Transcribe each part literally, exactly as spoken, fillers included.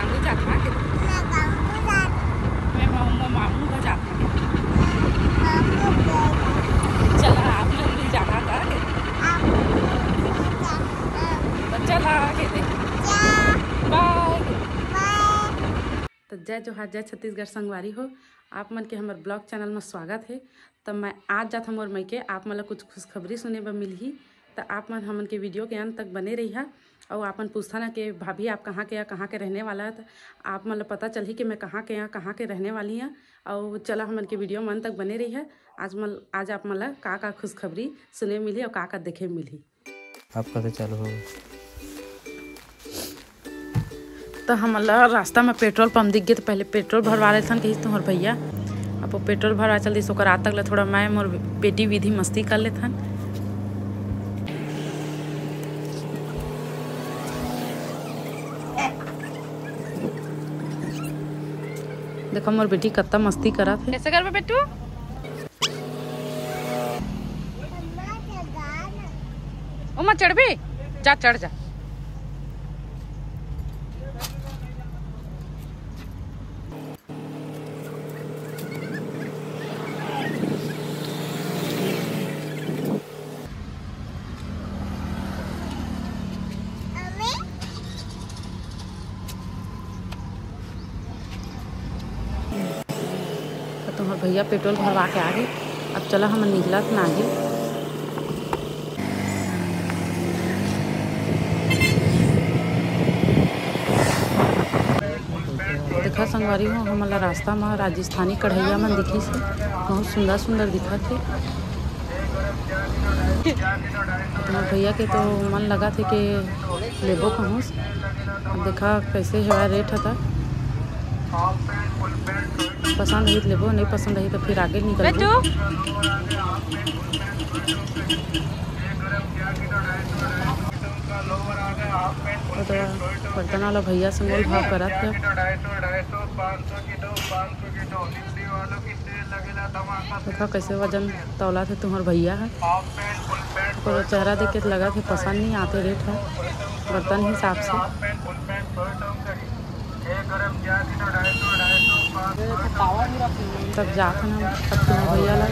मामू जात हन के? मैं मामू, मामू घर जात हन। चला, आप लोग भी जाना का के? तो चला के दे। बाय। तो जय जोहार, जय छत्तीसगढ़ संगवारी हो, आप मन के हमर ब्लॉग चैनल में स्वागत है। त मैं आज जात हूँ मोर मइके, आप मन ला कुछ खुशखबरी सुने बर मिलही। त आप मन हमन के वीडियो के अंत तक बने रहिहा। अउ आपन पूछथन के भाभी आप कहाँ के, कहाँ के रहने वाला है, त आप मन ला पता चलही कि मैं कहाँ के, कहाँ के रहने वाली हूँ। अउ चला हमन के वीडियो में अंत तक बने रहिहा। आज मन, आज आप मन ला का का खुशखबरी सुने मिलही अउ का का देखे मिलही। अब कइसे चालू हो? त हमन ला रास्ता में पेट्रोल पंप दिख गे, त पहले पेट्रोल भरवा लेथन, कहिस तुम्हर भैया। अब वो पेट्रोल भरवा चल दिस, ओकर आत तक ले थोड़ा मैं मोर बेटी विधि मस्ती कर लेथन। देखो मोर बेटी कत्ता मस्ती करत हे। कैसे करबे बेटू? ओमा चढ़बे? जा, चढ़ जा। त तुम्हर भैया पेट्रोल भरवा के आ गे। अब चला हमन निकलत ना हे। देखा संगवारी हो, हमन ला रास्ता म राजस्थानी कढ़ैया मन दिखिस हे, बहुत सुंदर सुंदर दिखत हे। तुम्हर भैया के तो मन लगत हे के लेबो कहूँस। अब देखा कैसे हेवय रेट ह, त पसंद आही त लेबो, नहीं पसंद आही त फिर आगे निकलबो। बेटू। ओ तो बर्तन वाला भैया से मोल भाव करत हे। देखा कैसे वजन तौलत हे तुम्हर भैया ह। ओकर चेहरा देख के त लगत हे पसंद नहीं आते रेट ह बर्तन हिसाब से। तब जात हन हम, तब तुम्हर भैया ला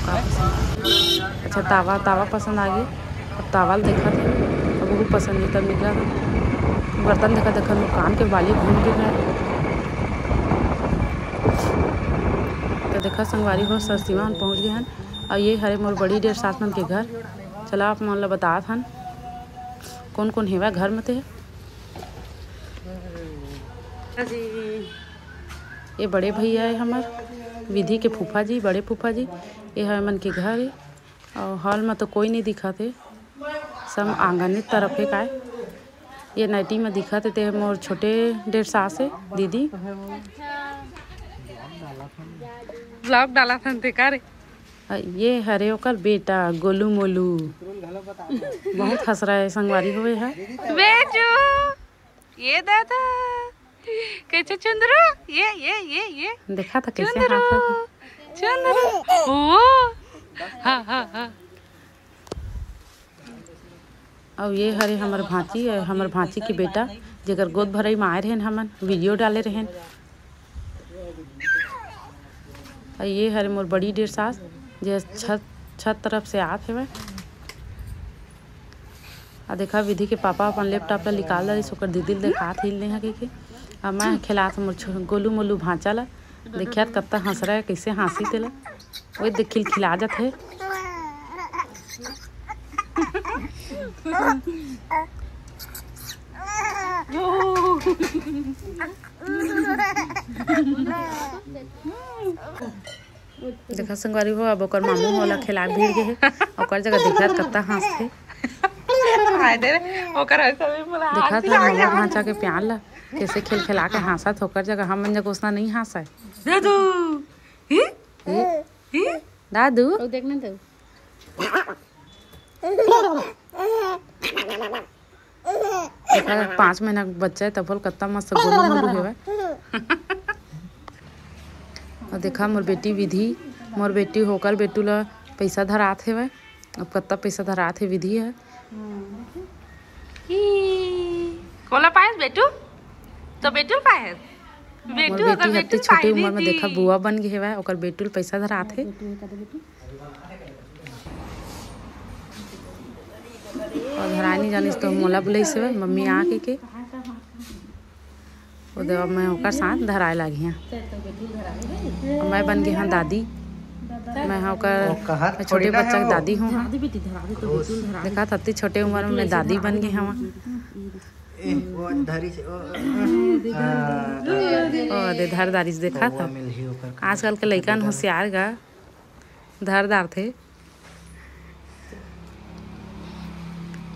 का पसंद? अच्छा, तावा, तावा पसंद आ गे। अब तावा ल देखत हे, अब वो पसंद नहीं, तब निकला था। बर्तन देखा, देखा, कान के बाली घूम गे हे। त देखा संगवारी हो, सरसीवा हम पहुँच गे हन। अउ ये हरे मोर बड़ी डेढ़ सास मन के घर। चला आप मन ला बतात हन कोन कोन हेवय घर म ते। ये बड़े भैया हे हमर, विधि के फूफा जी, बड़े फूफा जी। ये हरे मन के घर हे। अउ हॉल म तो कोई नहीं दिखत हे, सब आंगन तरफ हे काय। ये नाइटी म दिखत हे ते मोर छोटे डेढ़ सास हे दीदी। ब्लॉग डालत हन ते का रे? अ, ये हरे ओकर बेटा गोलू मोलू, बहुत हंस रहा है संगवारी हो ये ह। बेचू, ये दादा, कैसे चुंदरू? ये, ये, ये, ये। देखा था कैसे चुंदरू, हाथ। चुंदरू। ओ, हाँ, हाँ, हाँ। अउ ये हरे हमर भांची, अउ हमर भांची के बेटा, जेकर गोद भरई म आए रहेन हमन, वीडियो डाले रहेन। अउ ये हरे मोर बड़ी डेढ़ सास, जे छत, छत तरफ से आत हेवय। आ देखा, विधि के पापा अपन लैपटॉप ला निकाल डारिस, ओकर दीदी ल देखात हिल ने हा कहिके। आ मैं खेलात मोर छु-, गोलू मोलू भांचा ला, देखियात कत्ता हंस रहा है, कैसे हंसी तेला। ओए देख, खिलखिला जात है। देखा संगवारी हो, अब ओकर मामू मोला खेला भीड़ गे हे, ओकर जगह देखा कत्ता हंसथे। हाय दे रे, ओकर ऐसा भी बोला, देखा था हमर भांचा के प्यार ला, कैसे खेल खेला के हंसत, ओकर जगह हमन जगह उसना नहीं हंसय। दादू, ही? ही? ही? दादू। ओ देख ना तो। देखा, पाँच महीना के बच्चा है, तब बोल कत्ता मस्त गोलू मोलू हेवय। अउ देखा, मोर बेटी विधि, मोर बेटी होकर बेटू ला पैसा धरात हेवय। अब कत्ता पैसा धरात हे विधि ह। ई, कोला पायस बेटू? तो बेटू ल पाए हस? मोर बेटू, बेटी ओकर ह अति बेटू ल छोटे पाए उम्र में दीदी। देखा बुआ बन गे हवय, ओकर बेटू ल पैसा धरात हे। अउ धराए नहीं जानिस तो मोला बुलाइस हवय, मम्मी आ के, के। ओ देवा मैं ओकर साथ धराए लागी हंव। अउ मैं बन गे हंव दादी। मैं ह ओकर, ओ, कहत मैं छोटे थोड़ी ना बच्चा के हो। दादी हंव। देखा, अति छोटे उम्र में मैं दादी बन गे हंव। ए, ओ धरी से, ओ, ओ, ओ, ओ, दे धर दारिस, देखा बउआ था। मिलही ओकर। आजकल के लइका मन होशियार गा, धर दारथे।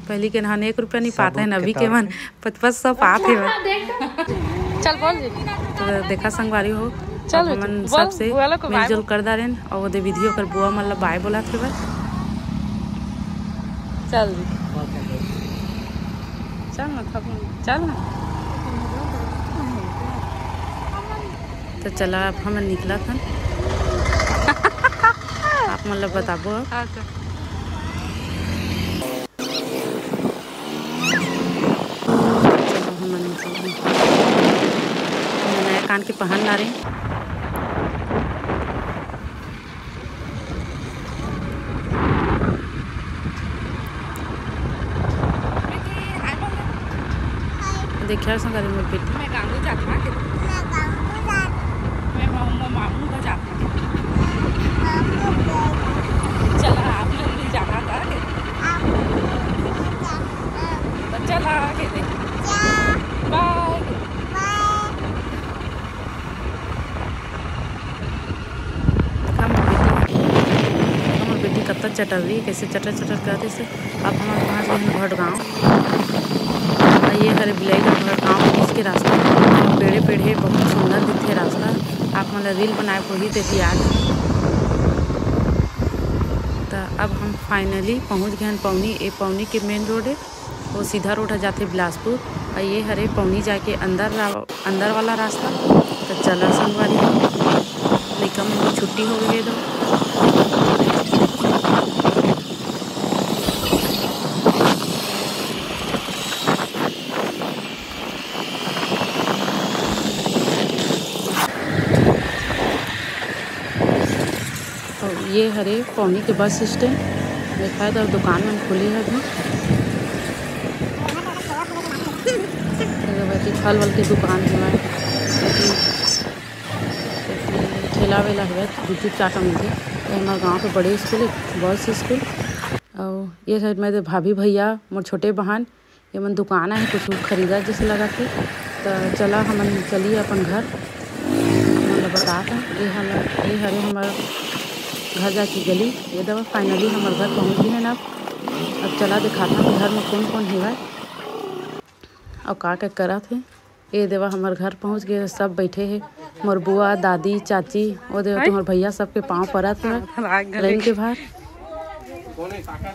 पहली के नहन एक रुपया नहीं पात हे, अभी के मन पच पच सौ पात हे। चल बोल जी। तो देखा संगवारी हो, चल अब बेटी, हमन बोल, सबसे बुआ लोग को bye मिलजुल बोल। कर दारेन, अउ ओदे विधि ओकर बुआ मन ला bye बोला थे बस। चल जी। चल ना, खप-, चल ना। तो चला, अब हमन निकलत हन। आप मन ला बताबो अब। अच्छा। चला, हमन निकलत हन। नया कान के पहन ला रे। देखिए, संगवारी मोर बेटी। मैं गांगू जात हूँ, मैं मामू, मामू का जात हूँ। चला, आप लोग भी जाना था। तो चला, के दे। बाय। देखा मोर बेटी, देखा मोर बेटी कतका चटर रही, कैसे चटर चटर करत हे। अब हमन पहुँच गए हैं भटगांव। अउ ये हरे बिलाई का भटगांव बीच के रास्ता, पेड़े पेड़े बहुत सुंदर दिखथे रास्ता। आप मन ला reel बनाए वही देती आज। तो अब हम finally पहुँच गए हैं पौनी। ये पौनी के main road है। वो सीधा road ह जाथे बिलासपुर। अउ ये हरे पौनी जाके अंदर रा-, अंदर वाला रास्ता। तो चला संगवारी, लइका मन के छुट्टी हो गई हे तो। अउ ये हरे पौनी के bus stand, देखा था दुकान मन खुले हे अभी। एती फल वल के दुकान हवय, एती, एती ठेला वेला हवय, गुपचुप चाट मिलथे। ये हमर गांव के बड़े स्कूल हे, boys स्कूल। अउ ये side में दे भाभी भैया, मोर छोटे बहन, ये मन दुकान आहे, कुछ खरीदा जैसे लगा थे। तो चला हमन चली अपन घर, हमन ला बतात हन। ये हमर, ये हरे हमर घर जाके गली। ये दवा finally हमर घर पहुँच गए हैं। अब, अब चला दिखाता हूँ घर में कौन कौन हेवय अउ का का करत हे। ये देवा हमर घर पहुँच गए, सब बैठे हे, मोर बुआ, दादी, चाची, ओ देवा तुम्हार भैया सबके पाँव परत हे लाइन के बाहर।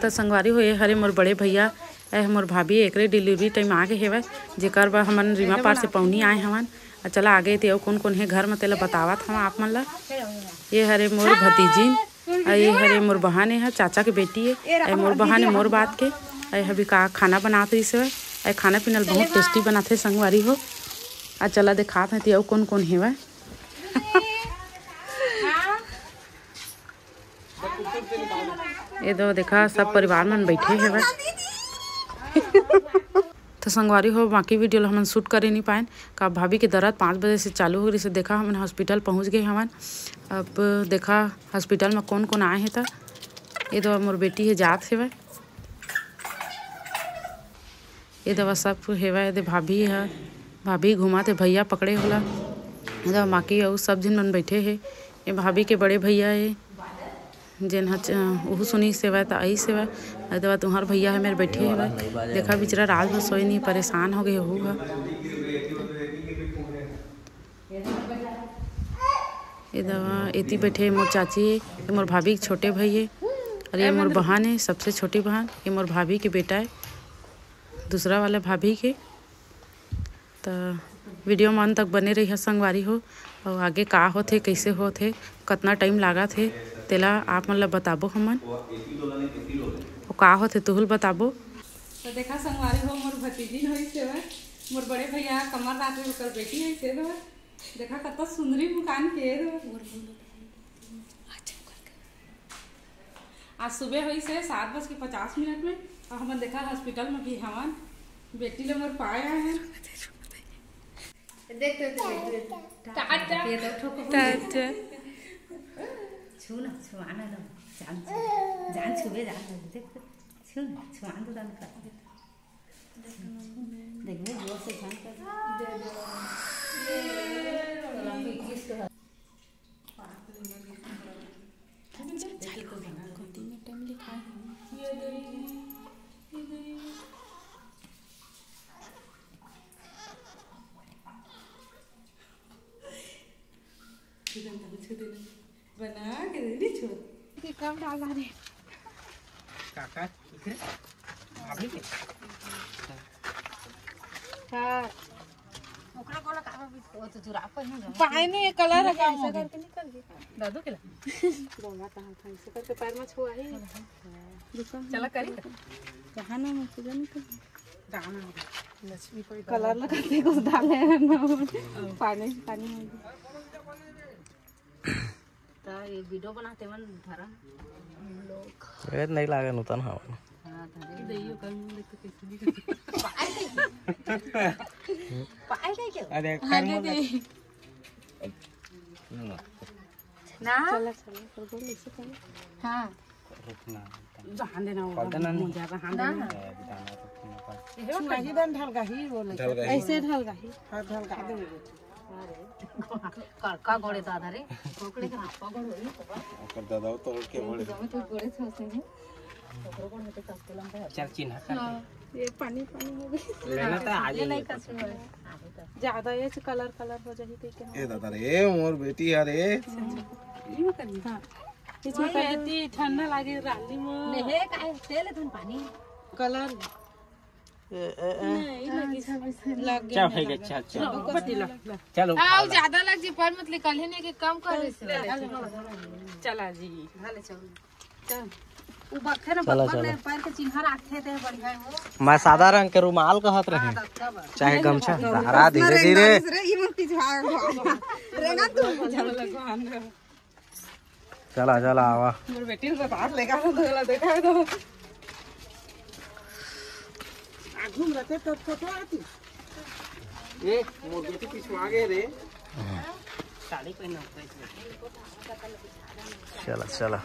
तो संगवारी हो, ये हरे मोर बड़े भैया, ए मोर भाभी, एकरे delivery time आ गए हेवय, जेकर बर हमन रीमा पार से पौनी आए हवन। अ चला आगे ते अउ कौन कौन हे घर में, तेला बतावत हवं आप मन ला। ये हरे मोर भतीजिन, अ ये हरे मोर बहन, ए ह चाचा के बेटी ए, ए मोर बहन ए मोर बात के, ए ह भी का खाना बनात रहिस हवय, ए खाना पीना ल बहुत tasty बनाथे संगवारी हो। अ चला देखात हं ते अउ कौन कौन हेवय। ये दो देखा, सब परिवार मन बैठे हेवय। तो संगवारी हो, बाकी video ल हमन shoot करे नहीं पाएन। का भाभी के दर्द पाँच बजे से चालू हो रही से, देखा हमन hospital पहुँच गए हवन। अब देखा hospital में कौन कौन आए हे। त ये दो मोर बेटी हे, जात हेवय। ये दवा सब हेवय, ये दे भाभी ह, भाभी घुमात हे, भैया पकड़े होला। ये दवा माकी अउ सब झिन मन बैठे हे। ये भाभी के बड़े भैया हे, जेन ह च-, उहू सुनी सेवा त आई सेवा। ये दवा तुम्हार भैया हे मेर बैठे हेवय। देखा बिचरा रात भर सोए नहीं, परेशान हो गए हूँ। ये दवा एती बैठे मोर चाची हे, ये मोर भाभी के छोटे भाई हे, और ये मोर बहन हे, सबसे छोटी बहन। ये मोर भाभी के बेटा हे, दूसरा वाला भाभी के। त video में अंत तक बने रहिहा संगवारी हो, और आगे का होथे, कैसे होथे, कतना time लागत हे, तेला आप मन ला बताबो हमन, और का होथे तुहू ल बताबो। तो देखा संगवारी हो, मोर भतीजिन होइस हेवय, मोर बड़े भैया कमल नाथ में ओकर बेटी है, से दो। देखा कत सुंदरी मुकान के दो। आज सुबह हुई से सात बज के पचास मिनट में, और हमन देखा हॉस्पिटल में भी हवन। बेटी ले मोर पाए आए हैं। देख, देख, देख, देख, देख। टाटा। ये तो ठोको। टाटा। छू ना, छुआना ना। जान छू, जान छुबे, जान छू। देख, देख। छू ना, छुआन तो दान कर। देख, देख, जोर से जान कर। दे दो। ये। चला, कोई किस को। कति में टाइम लिखा है? बना के दे दी छोड़। ये कब डाला रे? काका, इधर। अभी के? हाँ। ओकरा कोला का भी, वो तो जुराफ पर नहीं जाना। पाए नहीं, ये कलर है, ऐसा करके निकल गया। दादू के ला। बोला था, हम ऐसे करके पैर में छुआ ही। चला करी। जहाँ ना मुझे जाने का। जाना है। लक्ष्मी कोई कलर लगा के कुछ डाले हैं ना। पानी, पानी में। ता ये वीडियो बनाते मन धरा। ए, नहीं लागे नूतन हवन। हाँ, धरे। दैयो कर मुंह देख के कैसे नहीं करते। पाए गए क्या? अरे, हाँ, कर दे मुंह दे। ना। चला, चला, कर बोल, इसे कर। हाँ। रुकना। जहाँ देना होगा, खोल देना नहीं। मुझे जहाँ ना, देना। ना। ए, बिताना रुकना का। ये छुआही दन ढलगा ही बोले। ढलगा ही। ऐसे ढलगा ही। हाँ, ढलगा दे। अरे, का, का गोड़े दादा रे? पकड़े के हाथ पकड़ होई। ओकर दादा तो उठ के बोले। जमे तो गोड़े छो से है। ओकरो गोड़ में तो कस के लंबा है। चल चिन्हा कर। हाँ, ये पानी, पानी हो गई। लेना तो आ ये जाइए। नहीं कस हुआ है। ज्यादा ये से कलर, कलर हो जाही कह के। ए दादा रे, मोर बेटी यार, ए। ये करनी। हाँ। इसमें कर दे। ठंडा लागे राली में। नहीं, काहे? तेल धन पानी। कलर। ए, ए, ए। नहीं, लगी। लग गया। चल, भाई, चल, चल। चलो, ऊपर दिला। चलो, आओ, उठा ला। ज्यादा लग जी, पर मत निकाले नहीं कि कम कर दे। चला जी। चल। वो बक्खे ना चला, बक्खर चला। ले पैर के चिन्हा रखे थे, बढ़िया है वो। मैं सादा रंग के रुमाल कहत रहे। हाँ, रखा बा। चाहे गमछा। दारा धीरे धीरे। रे, ये मत पीछे भाग, भाग। रेगा तू। चला, चला, आवा। मोर बेटी ने तो बाहर लेगा, तो धोला देखा है तो। आ, घूम रहे थे, तो फोटो आती। ए, मोर बेटी पिछुआ गए रे। साड़ी पहना हुआ है इसमें। चला, चला।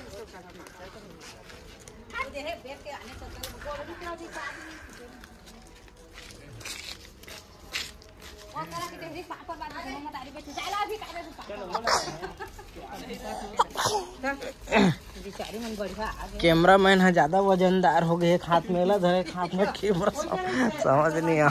कैमरा मैन ह ज्यादा वजनदार हो गए, एक हाथ में ला धरे, एक हाथ में कैमरा, सम-, समझ नहीं आ।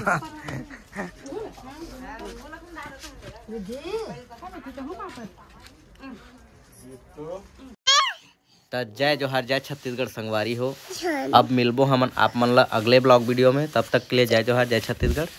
त जय जोहार, जय छत्तीसगढ़ संगवारी हो। अब मिलबो हमन आप मन ला अगले ब्लॉग वीडियो में। तब तक के लिए जय जोहार, जय छत्तीसगढ़।